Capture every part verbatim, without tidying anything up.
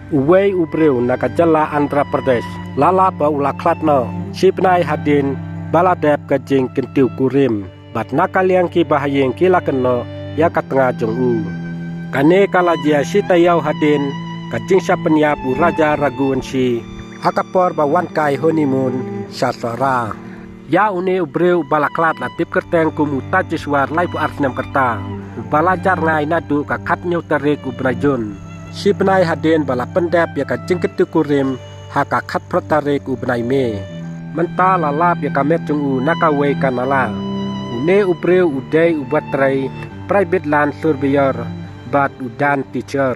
Uwei u briew na ka jylla Andhra Pradesh la lap ba u la khlad noh shi bnai hadien ba la dep ka jingkyntiew kurim. Bad na ka liang ki bahaïing ki la kynnoh ïa ka tnga jong u. Kane ka la jia shi taïew hadien ka jingshah pynïap u Raja Raghuvanshi ha ka por ba wan kai honeymoon sha Sohra. Ïa une u briew ba la khlad la tip kyrteng kum u Tejeshwar, laiphew ar snem ka rta, uba la jar rngai naduh ka khathynñiew tarik u bnai Jun. Shi bnai hadien ba la pyndep ïa ka jingkyntiew kurim ha ka khatphra tarik u bnai May. Mynta la lap ïa ka met jong u na kawei ka nala. Une u briew u dei uba trei private land surveyor bad u dance teacher.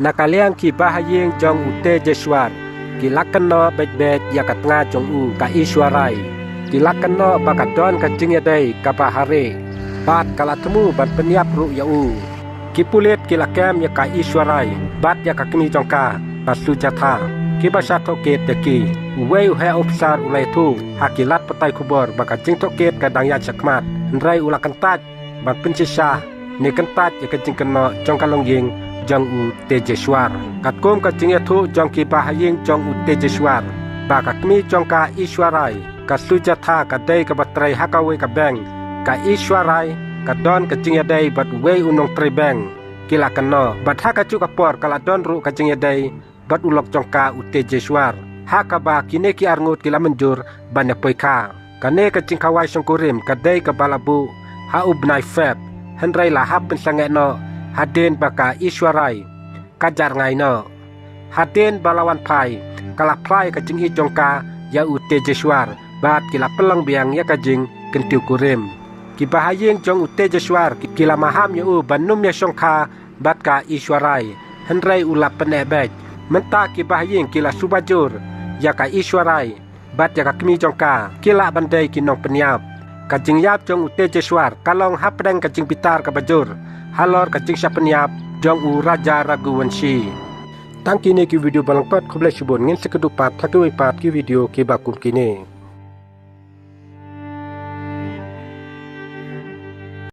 Na ka liang ki bahaïing jong u Tejeshwar ki la kynnoh beit beit ïa ka tnga jong u ka Ishwarai. Ki la kynnoh ba ka don ka jingïadei kaba ha rieh bad ka la thmu ban pynïap ruh ïa u. Ki pulit ki la kem ïa ka Ishwarai bad ïa ka kmie jong ka, ka Sujatha, kiba shah tohkit ïa ki. Uwei u heh ophisar u la ïathuh ha ki lad pathai khubor ba ka jingtohkit ka dang ïaid shakhmat, hynrei u la kyntait ban pynshisha ne kyntait ïa ka jingkynnoh jong ka longïing jong u Tejeshwar. Katkum ka jingïathuh jong ki bahaïing jong u Tejeshwar ba ka kmie jong ka Ishwarai, ka Sujatha, ka dei kaba trei ha kawei ka bank, ka Ishwarai ka don ka jingïadei bad uwei u nongtrei bank, ki la kynnoh. Bad ha kajuh ka por ka la don ruh ka jingïadei bad u lok jong ka u Tejeshwar, ha kaba kine ki arngut ki la mynjur ban ïa poi kha. Kane ka jingkhawai shongkurim ka dei kaba la buh ha u bnai Feb, hynrei la hap pynsangeh noh hadien ba ka Ishwarai ka jar rngai noh. Hadien ba la wan phai, ka la phla ïa ka jingïeit jong ka ïa u Tejeshwar bad ki la pynlong biang ïa ka jingkyntiew kurim. Ki bahaïing jong u Tejeshwar ki, ki la maham ïa u ban ym ïa shongkha bad ka Ishwarai, hynrei u la pyneh beit. Mynta ki bahaïing ki la suba jur ïa ka Ishwarai bad ïa ka kmie jong ka, ki lah ban dei ki nongpynïap. Ka jingïap jong u Tejeshwar ka long hapdeng ka jingbitar kaba jur halor ka jingshah pynïap jong u Raja Raghuvanshi. Tang kine ki video ba la lyngkot, khublei shibun, ngin sa ïakynduh pat ha kiwei pat ki video kiba kum kine.